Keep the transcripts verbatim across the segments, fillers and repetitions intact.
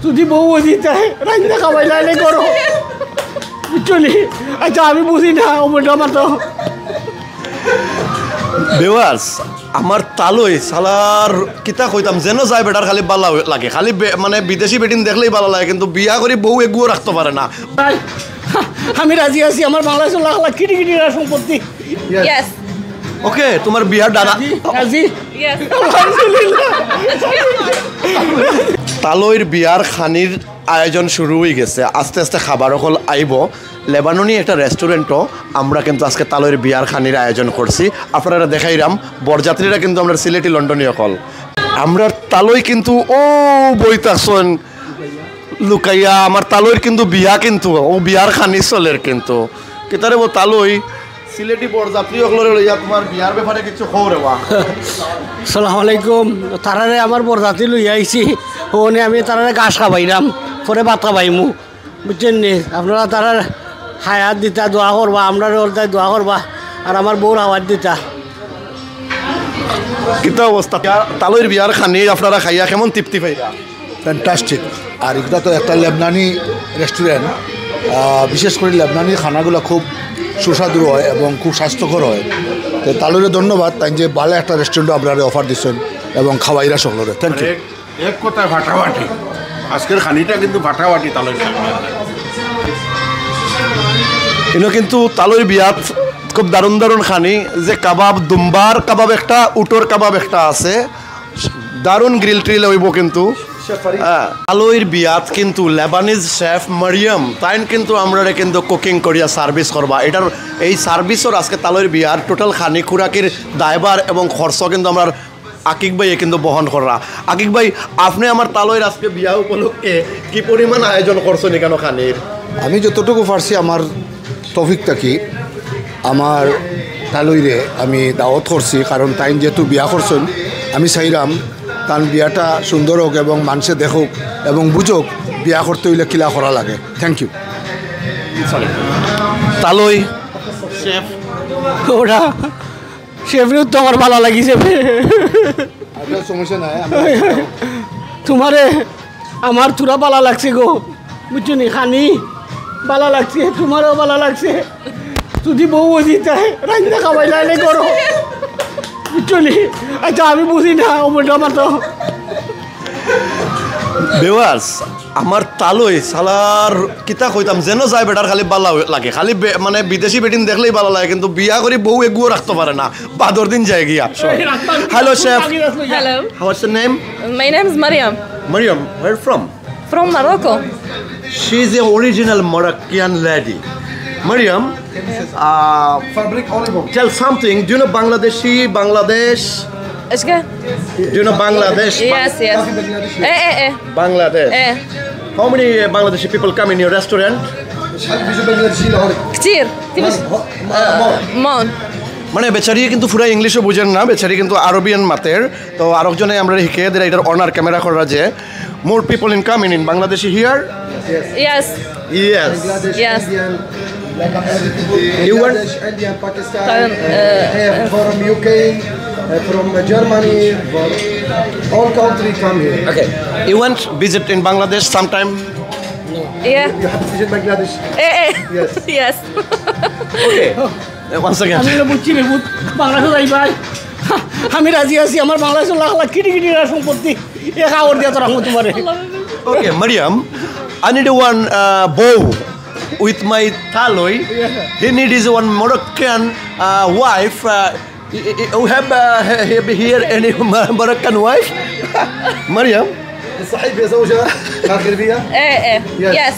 যদি বউ বুঝি তাই রান্না খাওয়াইলা এনে করো। বুঝছো নি? আচ্ছা, আমি বুঝি না, ও বেটা মাতো। ভিউয়ার্স, আমার তালই সালার কিতা কইতাম, যেন যায় বেটার খালি বালা লাগে, খালি বে-, মানে বিদেশি বেটিন দেখলেই বালা লাগে, কিন্তু বিয়া করি বউ এগুও রাখতে পারে না। তাই আমি রাজি আছি, আমার বাংলাদেশের লাখ লাখ কোটি কোটি টাকার সম্পত্তি। ইয়েস। ওকে, তোমার বিয়ার ডানা। রাজি, রাজি। ইয়েস। আলহামদুলিল্লাহ। তালইর বিয়ার খানির আয়োজন শুরু হয়ে গেছে, আস্তে আস্তে খাবার অকল আইব। লেবাননি একটা রেস্টুরেন্টও আমরা কিন্তু আজকে তালইর বিয়ার খানির আয়োজন করছি। আপনারা দেখাইরাম, বরযাত্রীরা কিন্তু আমরা সিলেটি লন্ডনি অকল। আমরা তালই কিন্তু ও বই থাকছেন লুকাইয়া, আমার তালইর কিন্তু বিয়া কিন্তু, ও বিয়ার খানি চলের কিন্তু। কিতারে বো তালই, সিলেটি বরযাত্রী অকলরে লইয়া তোমার বিয়ার ব্যাপারে কিছু খবর এবা। সালাম আলাইকুম। তারারে আমার বরযাত্রী লইয়া আইছি, ওনে আমি তারারে ঘাস খাবাইলাম, পরে ভাত খাবাইমু, বুঝছেন নি? আপনারা তারার হায়াত দিতা দোয়া করবা, আমরারে ওর তাই দোয়া করবা, আর আমার বউর হাওয়াত দিতা। কিতা অবস্থা? তালইর বিয়ার খানি আপনারা খাইয়া কেমন তৃপ্তি পাইরা? ফ্যান্টাস্টিক। আর এটা তো একটা লেবনানি রেস্টুরেন্ট, বিশেষ করে লেবনানি খানাগুলো খুব সুস্বাদু হয় এবং খুব স্বাস্থ্যকর হয়। তো তালইরে ধন্যবাদ, তাই যে ভালো একটা রেস্টুরেন্ট আপনারা অফার দিচ্ছেন এবং খাওয়াইরা সকলরে। Thank you. এক, এক কথায় ফাটাফাটি, আজকের খানিটা কিন্তু ফাটাফাটি তালইর খানি। ইনো কিন্তু তালইর বিয়াত খুব দারুণ দারুণ খানি, যে কাবাব, দুম্বার কাবাব একটা, উটর কাবাব একটা আছে, দারুণ গ্রিল ট্রিল হইব কিন্তু। হ্যাঁ, তালইর বিয়াত কিন্তু লেবানিজ শেফ মরিয়ম তাইন কিন্তু আমরারে কিন্তু কুকিং করিয়া সার্ভিস করবা। এটার, এই সার্ভিসর আজকে তালইর বিয়ার টোটাল খানি খুরাকির দায়ভার এবং খরচ কিন্তু আমরা আকিক ভাইয়ে কিন্তু বহন কররা। আকিক ভাই, আপনি আমার তালইর আজকে বিয়া উপলক্ষে কি পরিমাণ আয়োজন করছেন এখানে খানির? আমি যতটুকু পারছি আমার তৌফিক থাকি আমার তালইরে আমি দাওয়াত করছি, কারণ তাইন যেহেতু বিয়া করছেন, আমি চাইরাম তান বিয়াটা সুন্দর হোক এবং মানষে দেখুক এবং বুঝুক বিয়া করতে হইলে কিলা করা লাগে। Thank you. তালই শেফ। ওরা শেফরে তো আমার ভালা লাগিছে। আপনার সমস্যা নাই, আমরা তোমারে আমার থুড়া ভালা লাগছে গো, বুঝছো নি? খানি ভালা লাগছে, তোমারও ভালা লাগছে। যদি বউ বুঝি তাই রান্না খাওয়াইলা এনে করো, বুঝছো নি? আচ্ছা, আমি বুঝি না, ও বেটা মাতো। ভিউয়ার্স, আমার তালই সালার কিতা কইতাম, যেন যায় বেটার খালি বালা লাগে, খালি বে-, মানে বিদেশি বেটিন দেখলেই বালা লাগে, কিন্তু বিয়া করি বউ এগুও রাখতে পারে না, বাদর দিন যায় গিয়া। Hello chef. Hello. How is your name? My name is Mariam. Mariam, where from? From Morocco. She is the original Moroccan lady. Mariam, uh, tell something. Do you know Bangladeshi, Bangladesh? ايش قال؟ Do you know Bangladesh? Yes, yes. ايه، ايه، ايه. Bangladesh. ايه. How many Bangladeshi people come in your restaurant? كتير. مون. মানে বেচারি কিন্তু পুরা ইংলিশও বুঝেন না, বেচারি কিন্তু আরবিয়ান মাতের। তো আরকজনে আমরা হিকে দিরা, এটার অনার ক্যামেরা করা যে more people in coming in Bangladeshi here? Yes. Yes. Yes. Indian, You want? Bangladesh, Indian, Pakistan, uh, uh, from U K, uh, from Germany, from all country come here. Okay. You want visit in Bangladesh sometime? Yeah. You have to visit Bangladesh. Eh, eh. Yes. Yes. Okay. Uh, once again. আমি বুঝছি রে, ভূত বাংলাদেশে যাই ভাই। আমি রাজি আছি, আমার বাংলাদেশের লাখ লাখ কোটি কোটি টাকার সম্পত্তি। এ খাওয়ার দিয়া তো রাখবো তোমারে। Okay, Mariam, I need one uh, bow with my taloi. He need his one Moroccan uh, wife. Uh, y- y- you have uh, he- he- here any Moroccan wife? Mariam? صحيح يا زوجة مغربية؟ ايه، ايه. Yes. Yes.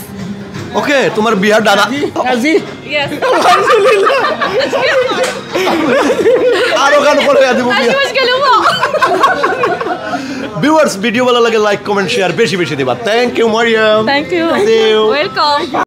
Okay, তোমার বিয়ার ডানা। রাজি? Yes. আলহামদুলিল্লাহ। আরো গান পড়ে দিব বিয়া। مش مشكلة. Viewers, video ভালা লাগে লাইক, কমেন্ট, শেয়ার বেশি বেশি দিবা। Thank you, Mariam. Thank you. See you. Welcome.